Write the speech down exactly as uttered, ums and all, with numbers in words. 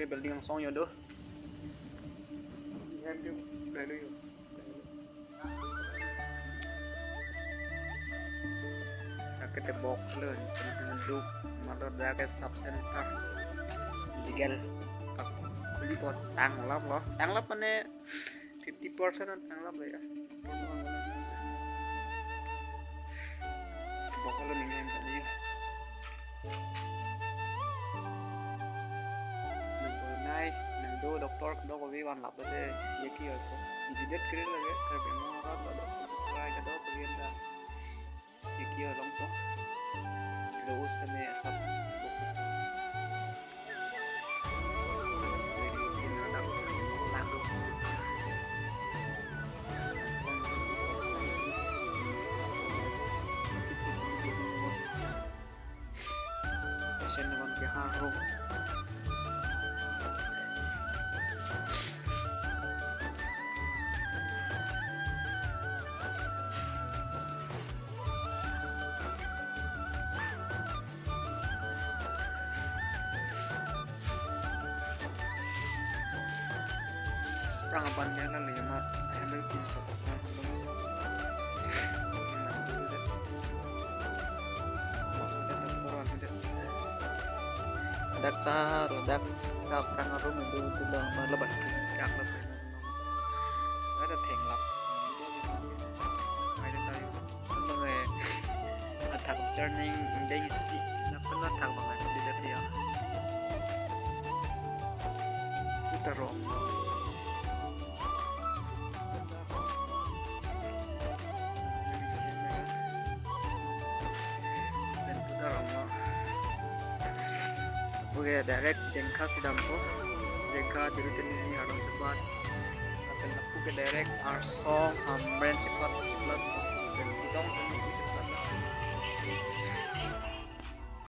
Building angsong yo do. Have you? Value you. Dak ke tebok lo, duk, matlab dak ke sub center. Legal. Khuli po, tanglap lo. Tanglap mane fifty percent an tanglap lo ya. Tebok lo ning hem tadi. Nang bonai, nang do doktor kedo kove vanlap lo te, siyaki oi po. Jidet kiri lagi, Karbi Anglong arat lo doktor, serai kedo kove anta. Siyaki oi long po. Lo us kami asap. Patient naman ke haro. Prang aban ke la lema, hello kin so. Dak ta ro, dak ta prang arum itu tu lo, ma lebat dak lebat. Ada thenglap. Ada tayo. Abang eh, athak charning deng isi, na pernah thak bang aku tidak dia. Putar ro. Putar ro. Oke, direct Jengkha si dampo. Jengkha diri tini ni harong cepat. Akan lapu ke direct Arsong, Hamren cepat, cepat. Dan Sidong tini